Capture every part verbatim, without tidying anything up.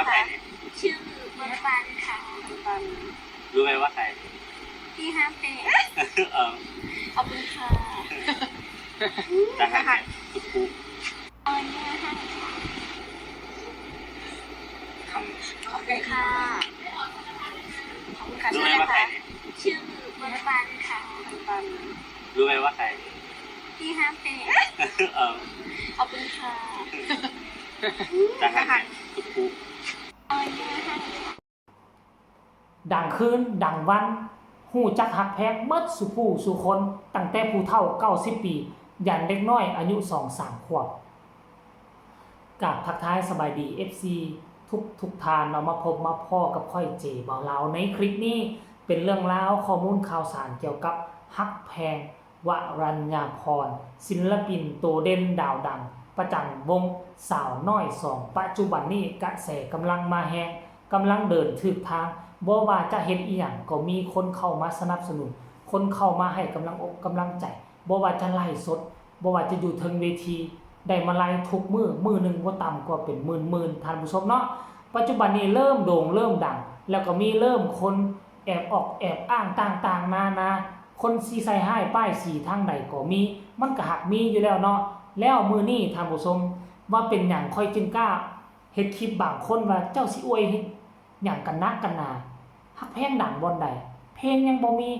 ใครเนี่ย ชื่อปันปันค่ะ รู้ไหมว่าใคร พี่ฮักแพง เออ ขอบคุณค่ะ จะฮักเนี่ยทุกคู่ ตอนนี้ฮัก คำ ขอบคุณค่ะ ขอบคุณค่ะ รู้ไหมว่าใครเนี่ย ชื่อปันปันค่ะ รู้ไหมว่าใคร พี่ฮักแพง เออ ขอบคุณค่ะ จะฮักเนี่ยทุกคู่ ตอนนี้ฮัก ดังคืนดังวัน ฮู้จักฮักแพงเบิดสู่ผู้สู่คน ตั้งแต่ผู้เฒ่าเก้าสิบปี ยันเด็กน้อยอายุสองสามขวบ กราบทักทายสบายดี เอฟซี ทุกทุกท่านเนาะ มาพบมาพ้อกับข้อยเจบ่าวลาวในคลิปนี้ เป็นเรื่องราวข้อมูลข่าวสารเกี่ยวกับฮักแพง วรัญญาพร ศิลปินโตเด่นดาวดัง ประจำวงสาวน้อยสอง ปัจจุบันนี้กระแสกำลังมาแฮง กำลังเดินถูกทาง บ่ว่าจะเฮ็ดอีหยังก็มีคนเข้ามาสนับสนุน คนเข้ามาให้กำลังอกกำลังใจ บ่ว่าจะไลฟ์สด บ่ว่าจะอยู่เทิงเวที ได้มาไลฟ์ทุกมื้อ มื้อหนึ่งบ่ต่ำกว่าเป็นหมื่นๆ ท่านผู้ชมเนาะ ปัจจุบันนี้เริ่มโด่งเริ่มดัง แล้วก็มีเริ่มคนแอบออกแอบอ้างต่างๆ นานา คนสิใส่ร้ายป้ายสีทางใดก็มี มันก็ฮักมีอยู่แล้วเนาะ แล้วมื้อนี้ท่านผู้ชม ว่าเป็นหยังข้อยจึงกล้าเฮ็ดคลิป บางคนว่าเจ้าสิอวยเฮ็ดหยังกันนักกันหนา ฮักแพงดังบ่อนใด เพลงยังบ่มี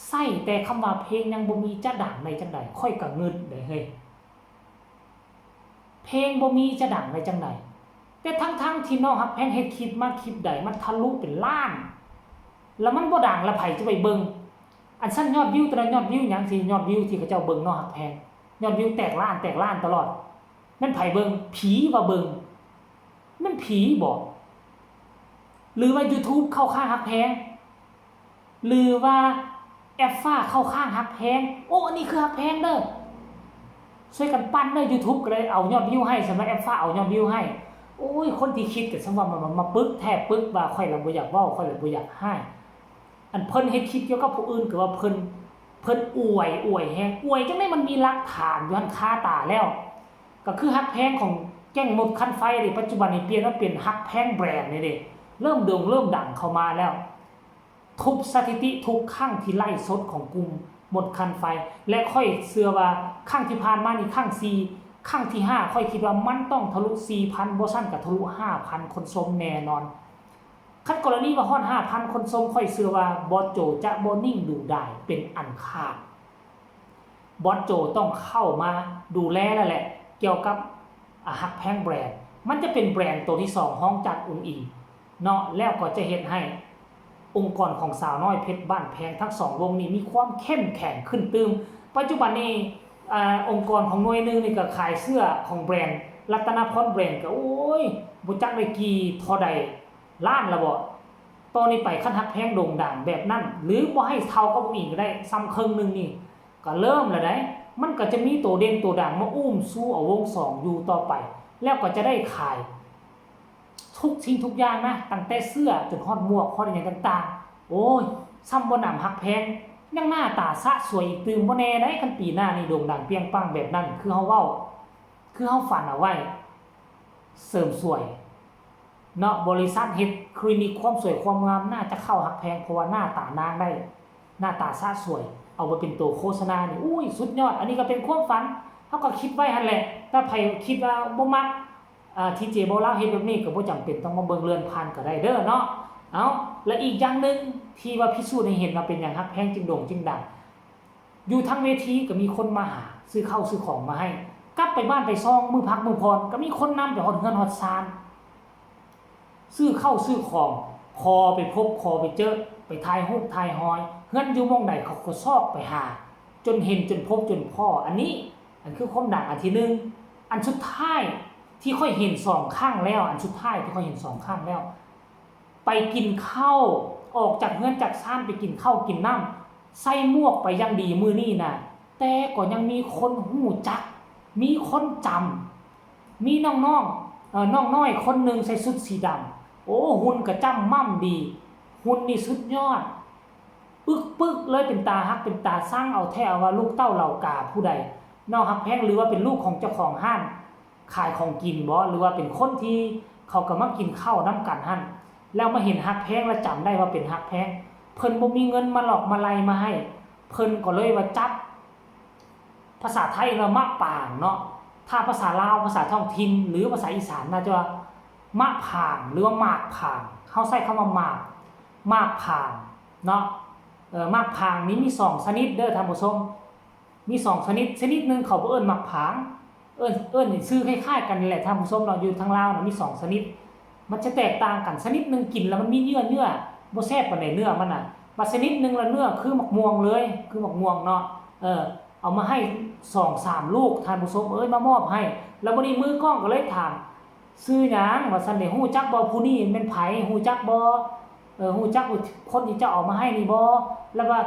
ใส่แต่คำว่าเพลงยังบ่มีจะดังได้จังใด ข้อยก็งึดเด้เฮ้ย เพลงบ่มีจะดังได้จังใด แต่ทั้งๆ ที่น้องฮักแพงเฮ็ดคลิปมาคลิปใดมันทะลุเป็นล้าน แล้วมันบ่ดังแล้วไผจะไปเบิ่ง อันซั่นยอดวิวแต่ละยอดวิวหยังสิยอดวิวที่เขาเจ้าเบิ่งน้องฮักแพง ยอดวิวแตกล้านแตกล้านตลอด แม่นไผเบิ่ง ผีว่าเบิ่ง แม่นผีบ่ หรือว่า YouTube เข้าข้างฮักแพง หรือว่าแอปฟ้าเข้าข้างฮักแพง โอ้ อันนี้คือฮักแพงเด้อ ช่วยกันปั่นเด้อ YouTube ก็เลยเอายอดวิวให้ สำหรับแอปฟ้าเอายอดวิวให้ โอ้ย คนที่คิดก็สำว่ามามามาปึกแท้ปึกว่าข้อยละบ่อยากเว้า ข้อยละบ่อยากฮ้าย อันเพิ่นเฮ็ดคลิปเกี่ยวกับผู้อื่นก็ว่าเพิ่น เพิ่นอวย อวยแฮง อวยจังได๋ มันมีหลักฐานอยู่หั่นคาตาแล้ว ก็คือฮักแพงของแก๊งมดคันไฟเด้ ปัจจุบันนี้เปลี่ยนมาเป็นฮักแพงแบรนด์นี่เด้ เริ่มโด่งเริ่มดังเข้ามาแล้ว ทุบสถิติทุกครั้งที่ไลฟ์สดของกลุ่มมดคันไฟ และข้อยเชื่อว่าครั้งที่ผ่านมานี่ครั้งสี่ ครั้งที่ห้า ข้อยคิดว่ามันต้องทะลุสี่พัน บ่ซั้นก็ทะลุห้าพันคนชมแน่นอน คันกรณีว่าฮอดห้าพันคนชม ข้อยเชื่อว่าบอสโจจะบ่นิ่งดูดายเป็นอันขาด บอสโจต้องเข้ามาดูแลแล้วแหละ เกี่ยวกับ อ่ะ ฮักแพงแบรนด์ มันจะเป็นแบรนด์ตัวที่สอง ฮองจากอุ๋งอิ๋งเนาะ แล้วก็จะเฮ็ดให้องค์กรของสาวน้อยเพชรบ้านแพงทั้งสองวงนี้มีความเข้มแข็งขึ้นตื่ม ปัจจุบันนี้ อ่า องค์กรของหน่วยหนึ่งนี่ก็ขายเสื้อของแบรนด์รัตนพรแบรนด์ ก็ โอ้ย บ่จักได้กี่เท่าใดล้านละบ่ ต่อนี้ไปคันฮักแพงโด่งดังแบบนั้น หรือบ่ให้เท่ากับอุ๋งอิ๋งก็ได้ ส่ำเคิ่งหนึ่งนี่ ก็เริ่มแล้วได๋ มันก็จะมีโตเด่นโตดังมาอุ้มชูเอาวงสองอยู่ต่อไป แล้วก็จะได้ขาย ทุกสิ่งทุกอย่างนะ ตั้งแต่เสื้อจนฮอดหมวก ฮอดอิหยังต่างๆ โอ้ย ส่ำบ่หนำฮักแพง ยังหน้าตาสะสวยอีกตื่ม บ่แน่ได๋ คันปีหน้านี่โด่งดังเปรี้ยงปังแบบนั้น คือเฮาเว้า คือเฮาฝันเอาไว้ เสริมสวย เนาะ บริษัทเฮ็ดคลินิกความสวยความงามน่าจะเข้าฮักแพง เพราะว่าหน้าตานางได้ หน้าตาสะสวย เอาไปเป็นตัวโฆษณานี่ อุ้ย สุดยอด อันนี้ก็เป็นความฝัน เฮาก็คิดไว้หั่นแหละ แต่ไผคิดว่าบ่มัก อ่า ที่เจบ่าวลาวเฮ็ดแบบนี้ก็บ่จำเป็นต้องมาเบิ่งเลื่อนผ่านก็ได้เด้อเนาะ เอ้า และอีกอย่างหนึ่งที่ว่าพิสูจน์ให้เห็นว่าเป็นหยังฮักแพงจึงโด่งจึงดัง อยู่ทางเวทีก็มีคนมาหา ซื้อข้าวซื้อของมาให้ กลับไปบ้านไปซอง มื้อพักมื้อผ่อน ก็มีคนนำไปฮอดเฮือนฮอดซาน ซื้อข้าวซื้อของ คอไปพบ คอไปเจอ ไปถ่ายรูปถ่ายฮอย เฮือนอยู่หม่องใดเขาก็ซอกไปหา จนเห็นจนพบจนพ้อ อันนี้ อันคือความดังอันที่หนึ่ง อันสุดท้ายที่ข้อยเห็นสองครั้งแล้ว อันสุดท้ายที่ข้อยเห็นสองครั้งแล้ว ไปกินข้าว ออกจากเฮือนจากซานไปกินข้าวกินน้ำ ใส่หมวกไปอย่างดีมื้อนี้นะ แต่ก็ยังมีคนฮู้จัก มีคนจำ มีน้องๆ เอ่อ น้องน้อยคนหนึ่งใส่ชุดสีดำ โอ้ หุ่นกะจ้ำม่ำดี หุ่นนี่สุดยอด ปึกๆ เลย เป็นตาฮัก เป็นตาซัง เอาแท้เอาว่าลูกเต้าเหล่ากาผู้ใด น้องฮักแพง หรือว่าเป็นลูกของเจ้าของร้านขายของกินบ่ หรือว่าเป็นคนที่ เขาก็มากินข้าวนำกันหั่น แล้วมาเห็นฮักแพง แล้วจำได้ว่าเป็นฮักแพง เพิ่นบ่มีเงินมาหลอกมาไล่มาให้ เพิ่นก็เลยว่าจับ ภาษาไทยเรียกว่ามะปางเนาะ ถ้าภาษาลาว ภาษาท้องถิ่น หรือภาษาอีสานน่าจะว่ามะผาง หรือว่ามากผาง เฮาใช้คำว่ามาก มากผางเนาะ เอ่อ มากผางนี้มีสองชนิดเด้อท่านผู้ชม มีสองชนิด ชนิดหนึ่งเขาบ่เอิ้นมากผาง เอิ้น เอิ้นชื่อคล้ายๆกันนี่แหละท่านผู้ชมเนาะ อยู่ทางลาวน่ะมีสองชนิด มันจะแตกต่างกัน ชนิดหนึ่งกินแล้วมันมีเยื่อ เยื่อบ่แซ่บปานใดเนื้อมันน่ะ บัดชนิดหนึ่งละเนื้อคือมะม่วงเลย คือมะม่วงเนาะ เออ เอามาให้สองสามลูก ท่านผู้ชมเอ้ย มามอบให้ แล้วบัดนี้มือกล้องก็เลยถาม ชื่อหยัง ว่าซั่นเด้ ฮู้จักบ่ ผู้นี้แม่นไผ ฮู้จักบ่ เออ ฮู้จักคนที่เจ้าเอามาให้นี่บ่ แล้วว่า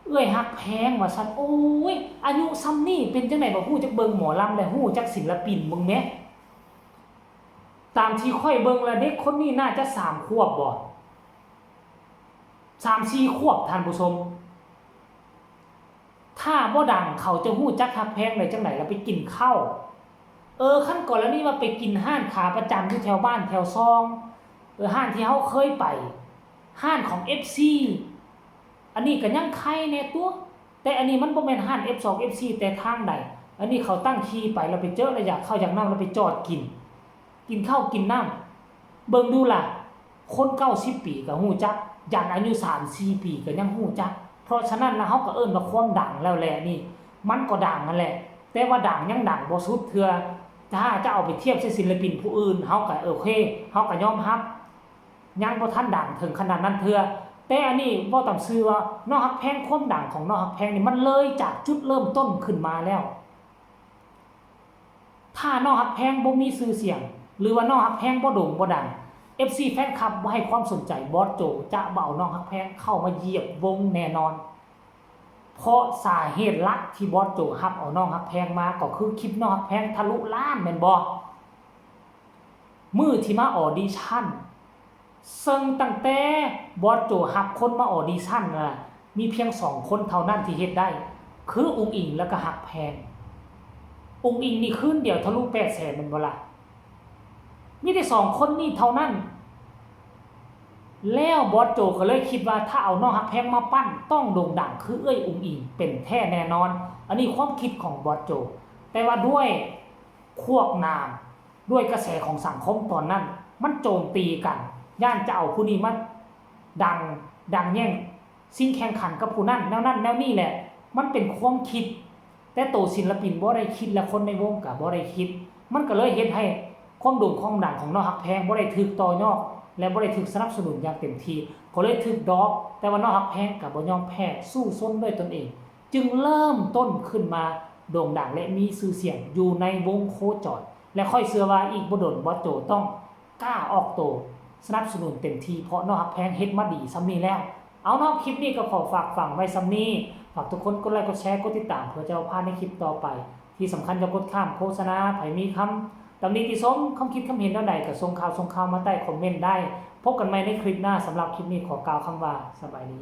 เอื้อยฮักแพง ว่าซั่น โอ้ย อายุส่ำนี้เป็นจั่งใดบ่ฮู้จักเบิ่งหมอลำ และฮู้จักศิลปิน เบิ่งแหม ตามที่ข้อยเบิ่งแล้วเด็กคนนี้น่าจะสามขวบบ่ สามสี่ขวบ ท่านผู้ชม ถ้าบ่ดังเขาจะฮู้จักฮักแพงได้จั่งใด แล้วไปกินข้าว เออ คันกรณีว่าไปกินร้านขาประจำอยู่แถวบ้านแถวซอง เออ ร้านที่เฮาเคยไป ร้านของ เอฟซี อันนี้ก็ยังไคแหน่ตั่ว แต่อันนี้มันบ่แม่นร้าน เอฟซอง เอฟซี แต่ทางใด อันนี้เขาตั้งขี่ไปแล้วไปเจอแล้วอยากข้าวอยากน้ำแล้วไปจอดกิน กินข้าวกินน้ำ เบิ่งดูล่ะ คนเก้าสิบปีก็ฮู้จัก ยันอายุสามสี่ปีก็ยังฮู้จัก เพราะฉะนั้นนะ เฮาก็เอิ้นว่าความดังแล้วแหละนี่ มันก็ดังนั่นแหละ แต่ว่าดังยังดังบ่สุดเทื่อ ถ้าจะเอาไปเทียบใส่ศิลปินผู้อื่น เฮาก็โอเค เฮาก็ยอมรับ ยังบ่ทันดังถึงขนาดนั้นเทื่อ แต่อันนี้เว้าตามซื่อว่าน้องฮักแพง ความดังของน้องฮักแพงนี่มันเลยจากจุดเริ่มต้นขึ้นมาแล้ว ถ้าน้องฮักแพงบ่มีชื่อเสียง หรือว่าน้องฮักแพงบ่โด่งบ่ดัง เอฟซี แฟนคลับบ่ให้ความสนใจ บอสโจจะบ่เอาน้องฮักแพงเข้ามาเหยียบวงแน่นอน เพราะสาเหตุหลักที่บอสโจรับเอาน้องฮักแพงมาก็คือคลิปน้องฮักแพงทะลุล้านแม่นบ่ มื้อที่มาออดิชั่น ซึ่งตั้งแต่บอสโจรับคนมาออดิชั่นน่ะ มีเพียงสองคนเท่านั้นที่เฮ็ดได้ คืออุ๋งอิ๋งแล้วก็ฮักแพง อุ๋งอิ๋งนี่คืนเดียวทะลุแปดแสนแม่นบ่ล่ะ มีแต่สองคนนี้เท่านั้น แล้วบอสโจก็เลยคิดว่าถ้าเอาน้องฮักแพงมาปั้นต้องโด่งดังคือเอื้อยอุ๋งอิ๋งเป็นแท้แน่นอน อันนี้ความคิดของบอสโจ แต่ว่าด้วยขวากหนาม ด้วยกระแสของสังคมตอนนั้น มันโจมตีกัน ย้านจะเอาผู้นี้มาดัง ดังแย่งชิงแข่งขันกับผู้นั้น แนวนั้นแนวนี้แหละ มันเป็นความคิด แต่โตศิลปินบ่ได้คิด และคนในวงก็บ่ได้คิด มันก็เลยเฮ็ดให้ความโด่งความดังของน้องฮักแพงบ่ได้ถูกต่อยอด และบ่ได้ถูกสนับสนุนอย่างเต็มที่ ก็เลยถูกดรอป แต่ว่าน้องฮักแพงก็บ่ยอมแพ้ สู้ซนด้วยตนเอง จึงเริ่มต้นขึ้นมาโด่งดังและมีชื่อเสียงอยู่ในวงโคจร และข้อยเชื่อว่าอีกบ่ดนบอสโจต้องกล้าออกโตสนับสนุนเต็มที่ เพราะน้องฮักแพงเฮ็ดมาดีส่ำนี้แล้ว เอาเนาะ คลิปนี้ก็ขอฝากฝังไว้ส่ำนี้ ฝากทุกคนกดไลค์กดแชร์กดติดตามเพื่อจะบ่พลาดในคลิปต่อไป ที่สำคัญอย่ากดข้ามโฆษณา ไผมีคำตำหนิติชม ความคิดความเห็นแนวใดก็ส่งข่าวส่งข่าวมาใต้คอมเมนต์ได้ พบกันใหม่ในคลิปหน้า สำหรับคลิปนี้ขอกล่าวคำว่าสบายดี